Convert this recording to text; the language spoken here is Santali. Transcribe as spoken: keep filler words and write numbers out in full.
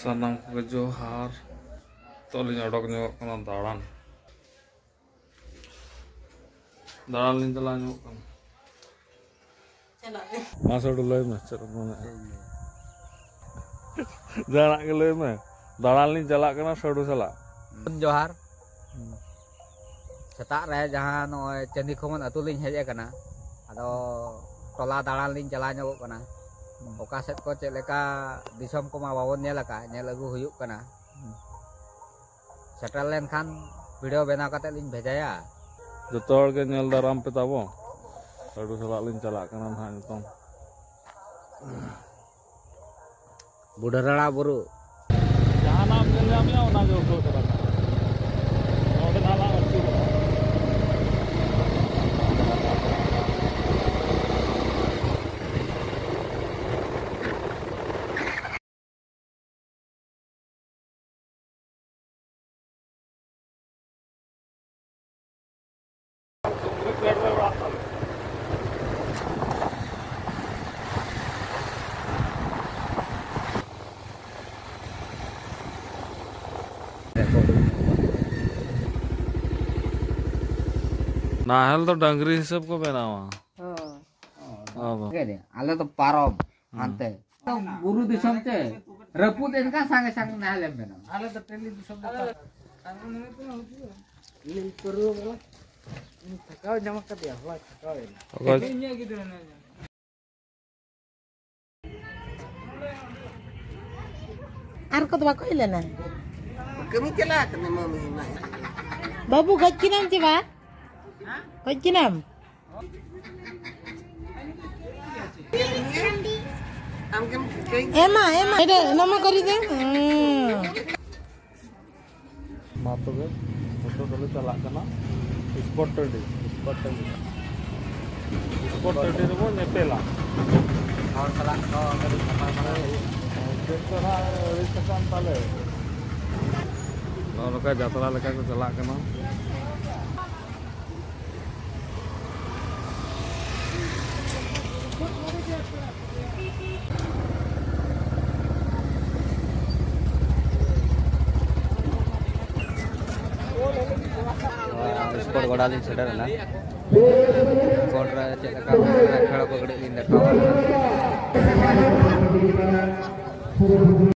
ᱥᱟᱱᱟᱢ ᱠᱚᱜᱮ ᱡᱚᱦᱟᱨ᱾ ᱱᱤᱛᱚᱜ ᱞᱤᱧ ᱚᱰᱚᱠ ᱧᱚᱜᱚᱜ ᱠᱟᱱᱟ ᱫᱟᱬᱟᱱ᱾ ᱫᱟᱬᱟᱱ ᱞᱤᱧ ᱪᱟᱞᱟᱣ ᱧᱚᱜᱚᱜ ᱠᱟᱱᱟ᱾ ᱪᱟᱞᱟᱜ ᱜᱮ᱾ ᱢᱟ ᱥᱟᱹᱰᱩ ᱞᱟᱹᱭ ᱢᱮ, ᱪᱮᱫ ᱮᱢ ᱢᱮᱱᱮᱫᱼᱟ? ᱡᱟᱦᱟᱱᱟᱜ ᱜᱮ ᱞᱟᱹᱭ ᱢᱮ᱾ ᱫᱟᱬᱟᱱ ᱞᱤᱧ ᱪᱟᱞᱟᱜ ᱠᱟᱱᱟ ᱥᱟᱹᱰᱩ ᱥᱟᱞᱟᱜ᱾ ᱡᱚᱦᱟᱨ᱾ ᱥᱮᱛᱟᱜ ᱨᱮ ᱡᱟᱦᱟᱸ ᱱᱚᱜᱼᱚᱭ ᱪᱟᱹᱱᱫᱤ ᱠᱷᱚᱢᱚᱱ ᱟᱹᱛᱩ ᱞᱤᱧ ᱦᱮᱡ ᱟᱠᱟᱱᱟ, ᱟᱫᱚ ᱴᱚᱞᱟ ᱫᱟᱬᱟᱱ ᱞᱤᱧ ᱪᱟᱞᱟᱣ ᱧᱚᱜᱚᱜ ᱠᱟᱱᱟ᱾ ᱚᱠᱟ ᱥᱮᱫ ᱠᱚ ᱪᱮᱫ ᱞᱮᱠᱟ ᱫᱤᱥᱚᱢ ᱠᱚᱢᱟ ᱵᱟᱵᱚᱱ ᱧᱮᱞ ᱟᱠᱟᱫ, ᱧᱮᱞ ᱟᱹᱜᱩ ᱦᱩᱭᱩᱜ ᱠᱟᱱᱟ᱾ ᱥᱮᱴᱮᱨ ᱞᱮᱱᱠᱷᱟᱱ ᱵᱷᱤᱰᱤᱭᱳ ᱵᱮᱱᱟᱣ ᱠᱟᱛᱮ ᱞᱤᱧ ᱵᱷᱮᱡᱟᱭᱟ᱾ ᱡᱚᱛᱚ ᱦᱚᱲ ᱜᱮ ᱧᱮᱞ ᱫᱟᱨᱟᱢ ᱯᱮ ᱛᱟᱵᱚ᱾ ᱥᱟᱹᱰᱩ ᱥᱟᱞᱟᱜ ᱞᱤᱧ ᱪᱟᱞᱟᱜ ᱠᱟᱱᱟ ᱱᱟᱦᱟᱜ ᱱᱤᱛᱚᱝ᱾ ᱵᱩᱰᱷᱟᱹᱨᱟᱲᱟ ᱵᱩᱨᱩ᱾ ᱡᱟᱦᱟᱱᱟᱜ ᱮᱢ ᱧᱮᱞ ᱧᱟᱢᱮᱜᱼᱟ, ᱚᱱᱟ ᱜᱮ ᱩᱴᱷᱟᱹᱣ ᱛᱚᱨᱟ ᱠᱟᱜ ᱢᱮ᱾ ᱱᱚᱰᱮ ᱱᱟᱦᱟᱜ ᱞᱟᱝ ᱟᱹᱪᱩᱨᱚᱜᱼᱟ᱾ ᱱᱟᱦᱮᱞ ᱫᱚ ᱰᱟᱝᱨᱤ ᱦᱤᱥᱟᱹᱵ ᱠᱚ ᱵᱮᱱᱟᱣᱟ᱾ ᱦᱳᱭ᱾ ᱟᱵᱚ᱾ ᱟᱞᱮ ᱫᱚ ᱯᱟᱨᱚᱢ ᱦᱟᱱᱛᱮ᱾ ᱵᱩᱨᱩ ᱫᱤᱥᱚᱢ ᱛᱮ ᱨᱟᱹᱯᱩᱫ ᱮᱱ ᱠᱷᱟᱱ ᱥᱟᱸᱜᱮ ᱥᱟᱸᱜᱮ ᱱᱟᱦᱮᱞ ᱮᱢ ᱵᱮᱱᱟᱣᱟ᱾ ᱟᱞᱮ ᱫᱚ ᱴᱟᱺᱰᱤ ᱫᱤᱥᱚᱢ ᱫᱚ ᱵᱟᱝ᱾ ᱱᱤᱞ ᱯᱟᱹᱨᱣᱟᱹ ᱵᱟᱞᱟ᱾ ᱩᱱᱤ ᱛᱷᱟᱠᱟᱣ ᱧᱟᱢ ᱟᱠᱟᱫᱮᱭᱟ, ᱦᱚᱞᱟᱭ ᱛᱷᱟᱠᱟᱣ ᱮᱱᱟ᱾ ᱚᱠᱚᱭ? ᱤᱧᱟᱹᱜ ᱜᱤᱫᱽᱨᱟᱹ ᱢᱮᱱᱟᱭᱟ᱾ ᱟᱨ ᱠᱚᱫᱚ ᱵᱟᱠᱚ ᱦᱮᱡ ᱞᱮᱱᱟ? ᱠᱟᱹᱢᱤ ᱪᱟᱞᱟᱣ ᱠᱟᱱᱟ ᱢᱟᱹᱢᱤ ᱢᱟ᱾ ᱵᱟᱹᱵᱩ ᱜᱚᱡ ᱠᱤᱱᱟᱢ ᱪᱮ ᱵᱟ? ᱜᱚᱡ ᱠᱤᱱᱟᱢ? ᱟᱢ ᱜᱮᱢ ᱴᱷᱤᱠᱟᱹᱭ᱾ ᱮᱢᱟ, ᱮᱢᱟ᱾ ᱮᱰᱮ, ᱱᱚᱢᱚ ᱠᱚᱨᱤ ᱫᱮ᱾ ᱦᱩᱸ᱾ ᱢᱟ ᱛᱚᱵᱮ, ᱱᱤᱛᱚᱜ ᱫᱚᱞᱮ ᱪᱟᱞᱟᱜ ᱠᱟᱱᱟ ᱥᱯᱚᱴ ᱴᱟᱺᱰᱤ᱾ ᱥᱯᱚᱴ ᱴᱟᱺᱰᱤ᱾ ᱥᱯᱚᱴ ᱴᱟᱺᱰᱤ ᱨᱮᱵᱚ ᱧᱮᱯᱮᱞᱟ᱾ ᱦᱚᱲ ᱥᱟᱞᱟᱜ ᱠᱚ ᱠᱟᱹᱴᱤᱡ ᱧᱟᱯᱟᱢ ᱵᱟᱲᱟ ᱦᱩᱭᱩᱜᱼᱟ᱾ ᱪᱮᱫ ᱪᱚ ᱱᱟᱜ ᱦᱩᱭᱩᱜ ᱠᱟᱱ ᱛᱟᱞᱮ᱾ ᱱᱚᱜᱼᱚ ᱱᱚᱝᱠᱟ ᱡᱟᱛᱨᱟ ᱞᱮᱠᱟ ᱠᱚ ᱪᱟᱞᱟᱜ ᱠᱟᱱᱟ᱾ ᱥᱯᱳᱨᱴ ᱜᱚᱰᱟ ᱞᱤᱧ ᱥᱮᱴᱮᱨ ᱮᱱᱟ᱾ ᱥᱯᱳᱨᱴ ᱨᱮ ᱪᱮᱫ ᱞᱮᱠᱟ ᱦᱩᱭᱩᱜ ᱠᱟᱱᱟ, ᱠᱷᱮᱞ ᱠᱚ ᱠᱟᱹᱴᱤᱡ ᱞᱤᱧ ᱫᱮᱠᱷᱟᱣ ᱟᱵᱚᱱᱟ᱾